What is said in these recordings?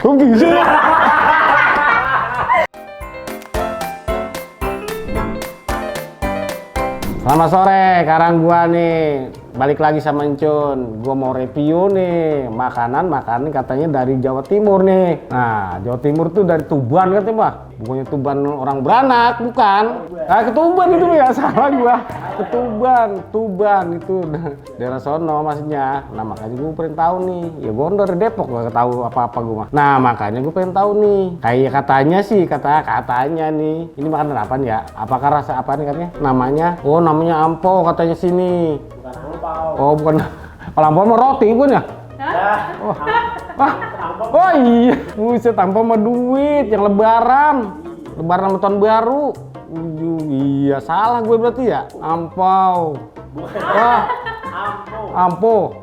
Kok gitu? Selamat sore, sekarang gua nih balik lagi sama Encun. Gua mau review nih makanan katanya dari Jawa Timur nih. Nah, Jawa Timur tuh dari Tuban katanya, Mbak. Bukannya Tuban orang beranak, bukan. Ah, Ketuban itu ya, salah gua. Tuban itu daerah sono maksudnya. Nah, makanya gua pengen tahu nih. Ya gua dari Depok, gak tahu apa-apa gua mah. Nah, makanya gua pengen tahu nih. Kayak katanya sih, katanya nih. Ini makanan apa nih ya? Apakah rasa apa nih katanya? Namanya ampo katanya sini. Oh, bukan. Kalau ampo mah roti pun ya? Oh iya, buset, ampo mah duit yang lebaran sama tahun baru. Iya, salah gue berarti ya. Ampau. Wah, ampo.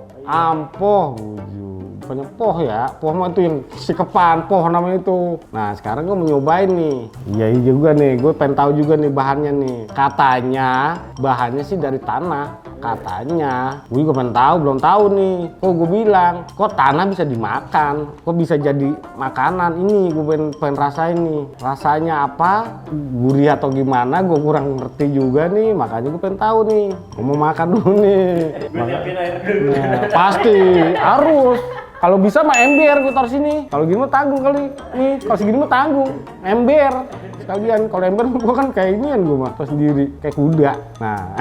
Bukannya poh ya, poh mah itu yang sikepan, poh namanya itu. Nah, sekarang gue mau nyobain nih. Iya juga nih, gue pengen tahu juga nih bahannya nih. Katanya bahannya sih dari tanah. Katanya, gue juga pengen tahu, belum tahu nih. Kok gue bilang, kok tanah bisa dimakan? Kok bisa jadi makanan? Ini gue pengen rasain nih. Rasanya apa? Gurih atau gimana? Gue kurang ngerti juga nih. Makanya gue pengen tahu nih. Gue mau makan dulu nih. Gue nyiapin air dulu. Nah, pasti harus. Kalau bisa mah ember gue taruh sini. Kalau gini mah tanggung kali. Nih, kalau segini mah tanggung. Ember. Sekalian, kalau ember gue kan kayak inian gue mah sendiri, kayak kuda. Nah,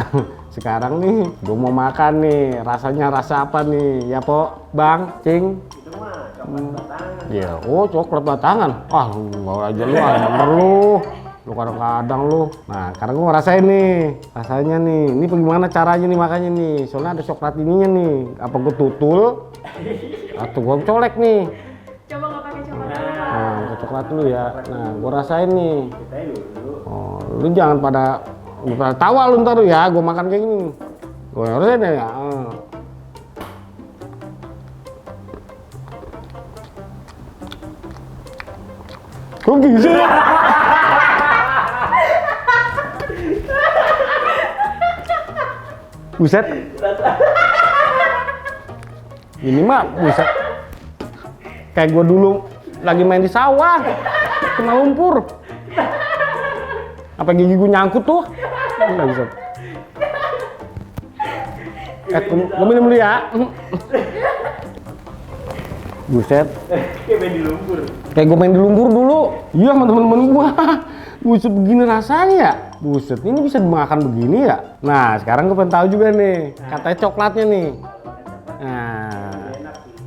sekarang nih gue mau makan nih. Rasanya rasa apa nih? Ya, Po, Bang, Cing. Itu mah coklat batangan. Iya, oh coklat batangan. Wah, enggak aja lu, bener lu. Lu kadang-kadang lu. Nah, sekarang gue ngerasain nih. Rasanya nih. Ini bagaimana caranya nih makanya nih. Soalnya ada coklat ininya nih. Apa gue tutul? Atau gue colek nih. Coba nggak pakai coklat dulu, Pak. Nah, pakai coklat dulu ya. Nah, gue rasain nih. Kita dulu. Oh, lu jangan pada tawa lu ntar ya. Gue makan kayak gini. Gue rasain ya. Kok gitu? Buset. Ini mah buset. Kayak gue dulu lagi main di sawah, kena lumpur. Apa gigi gue nyangkut tuh? Enggak bisa. Gue minum dulu ya. Buset. Kayak main di lumpur. Kayak gue main di lumpur dulu. Iya, sama temen-temen gue. Buset, begini rasanya ya. Buset, ini bisa dimakan begini ya. Nah, sekarang gue pengen tahu juga nih. Katanya coklatnya nih. Nah,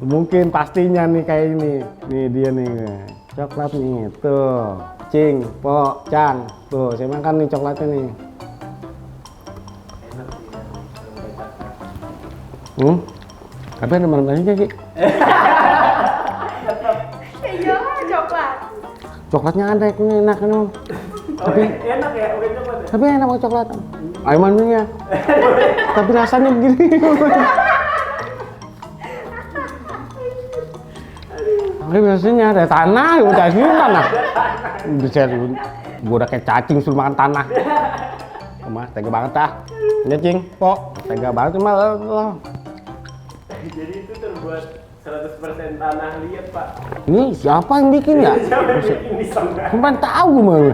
mungkin pastinya nih kayak ini. Nih dia nih. Coklat nih. Tuh. Cing, Po, Cang. Tuh, saya makan nih coklatnya nih. Tapi ada mana-mana Ki. Iya, coklat. Coklatnya ada, ini enak kan. Tapi enak ya, oke coklat ya. Tapi enak banget coklat. Ayo manunya. Tapi rasanya begini. Tapi biasanya ada tanah, udah sini tanah. Bisa gue udah kayak cacing suruh makan tanah. Mas, tega banget dah. Ini Cing, Po, tega banget mah. Jadi itu terbuat 100% tanah liat, Pak. Ini siapa yang bikin ya? Siapa yang bikin di sana? Sampai tahu gue malu.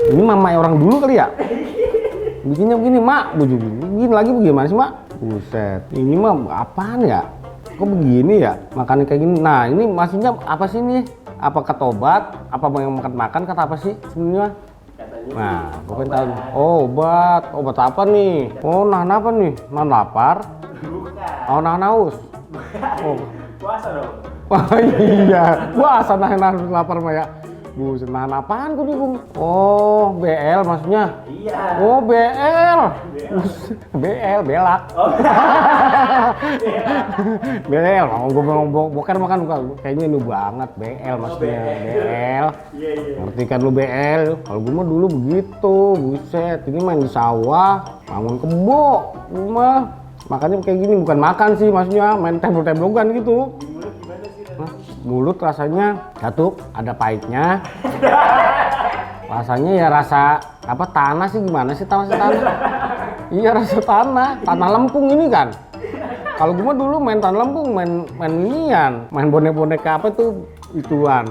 Ini mama orang dulu kali ya? Bikinnya begini, Mak. Begini lagi bagaimana sih, Mak? Buset, ini mah apaan ya? Kok begini ya? Makannya kayak gini. Nah, ini maksudnya apa sih nih? Apa ketobat? Apa yang makan kata apa sih sebenarnya? Nah, gue pengen tahu. Oh, obat apa nih? Oh, nahan apa nih? Nahan lapar? Bukan. Oh, nahan haus? Oh, Puasa dong. wah iya, puasa nahan lapar mah ya. Buset, nahan apaan gue bingung. Oh, BL maksudnya? Iya. Oh, BL. BL, belak. Oh. BL, gue bukan makan kayaknya lu banget BL maksudnya. BL. Iya. Ngerti kan lu BL? Kalau gue mah dulu begitu, buset. Ini main di sawah, bangun kebo, gue mah. Makanya kayak gini bukan makan sih, maksudnya main tembok-tembokan gitu. Di mulut gimana sih? Nah, mulut rasanya satu ada pahitnya. Rasanya ya rasa apa tanah sih, gimana sih tanah? Iya, rasa tanah lempung ini kan. Kalau gue mah dulu main tanah lempung, main inian, main boneka apa tuh ituan.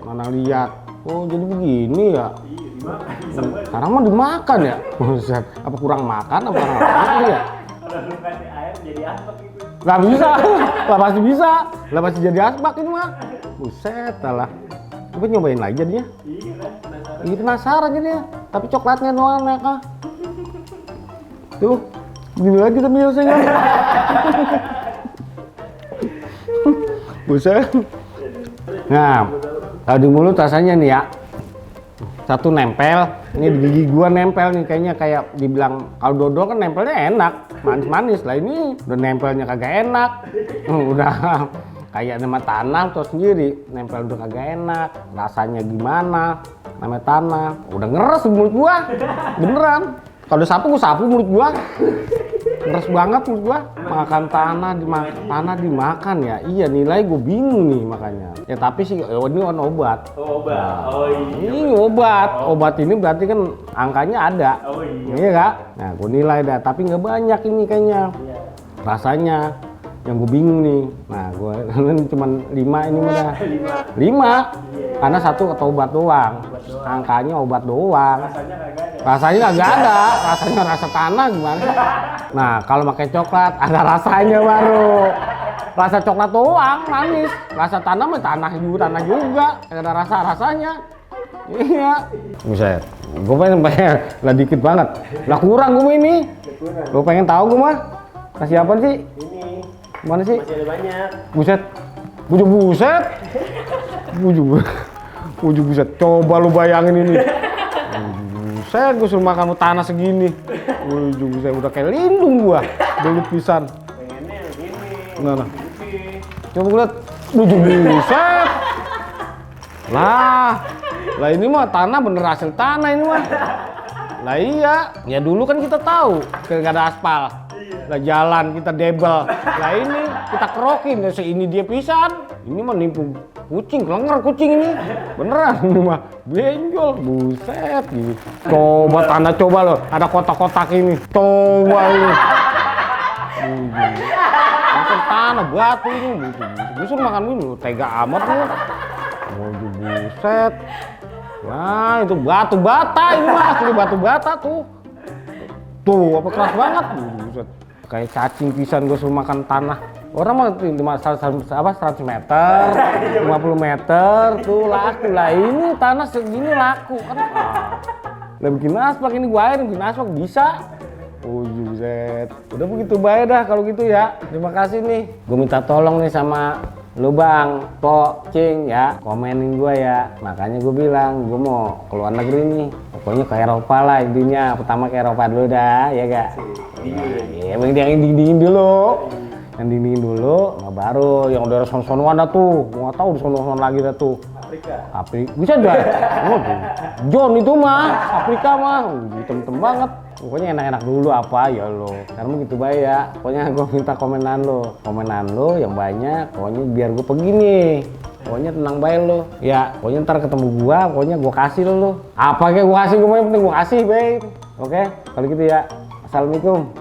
Mana lihat, oh jadi begini ya. Sekarang mah dimakan ya. Buset, apa kurang makan apa kurang apa ya? Kalau lu kasih air jadi asbak gitu. Lah bisa, lah pasti bisa, lah pasti jadi asbak ini mah. Buset, lah. Coba nyobain lagi jadinya. Iya kan, penasaran. Iya penasaran jadinya, tapi coklatnya doang enak ah. Tuh, gini lagi tapi biasanya. Buset. Nah, kalau di mulut rasanya nih ya, satu nempel, ini di gigi gua nempel nih kayaknya kayak dibilang kalau dodol kan nempelnya enak, manis-manis lah ini udah nempelnya kagak enak, udah kayak nama tanah tuh sendiri, nempel udah kagak enak, rasanya gimana, namanya tanah, udah ngeres di mulut gua, beneran. Kalau sapu gua sapu mulut gua, ngeres banget mulut gua. Makan tanah dimakan ya, iya nilai gua bingung nih makanya. Ya tapi sih ini kan obat. Oh, obat. Oh iya. Ini obat ini berarti kan angkanya ada. Oh iya. Iya kak? Nah gue nilai dah, tapi nggak banyak ini kayaknya. Iya. Rasanya yang gue bingung nih. Nah gue cuma 5 ini udah. 5. Karena satu atau obat doang. Angkanya obat doang. Rasanya kagak ada. Rasanya nggak ada. Rasanya rasa tanah gimana? Nah kalau pakai coklat ada rasanya baru. Rasa coklat doang manis. Rasa tanah mah tanah juga. Nggak ada rasanya. Iya. Buset. Gue pengen lah dikit banget. Lah kurang gue ini. Gue pengen tahu gue mah. Kasih apa sih? Ini Mana sih? masih ada banyak. Buset. Buset. Buset. Coba lu bayangin ini. Buset, gue suruh makan tanah segini. Buset, udah kayak lindung gua. Belut pisan. Pengennya yang ini. Nah. Putih. Coba gue liat. Buset. Lah ini mah tanah bener hasil tanah ini mah. Lah iya, ya dulu kan kita tahu nggak ada aspal. Lah jalan kita debel. Lah ini kita kerokin, ya ini dia pisan. Ini mah nipu kucing, kelenger kucing ini. Beneran ini mah benjol, buset gitu. Coba tanah coba loh, ada kotak-kotak ini. Coba ini. Makan tanah batu ini, busur makan ini, tega amat lu. Buset. Nah itu batu bata ini mah, asli batu bata tuh. Tuh apa keras banget. Buset. Kayak cacing pisan gue suruh makan tanah. Orang mah 100 meter, 50 meter tuh laku. Lah ini tanah segini laku kan. Lah bikin asbak ini gua air bikin asbak bisa. Oh buset. Udah begitu baik dah kalau gitu ya. Terima kasih nih. Gue minta tolong nih sama lu bang, Pok, Cing ya, komenin gue ya. Makanya gue bilang gue mau ke luar negeri nih. Pokoknya ke Eropa lah intinya. Pertama ke Eropa dulu dah, ya gak? Iya, yang dingin dulu. Yang dingin dulu, nah baru yang udah son-sonan ada tuh. Gue gak tau udah son-sonan lagi dah tuh. Afrika. Bisa dah. Oh, John itu mah, Afrika mah. Hitam-hitam banget. Pokoknya enak-enak dulu apa ya lo. Karena begitu baik ya. Pokoknya gue minta komenan lo yang banyak. Pokoknya biar gue pergi nih. Pokoknya tenang baik lo. Ya, pokoknya ntar ketemu gua. Pokoknya gue kasih lo. Apa kayak gue kasih, gue penting gue kasih baik. Oke, kalau gitu ya. Assalamualaikum.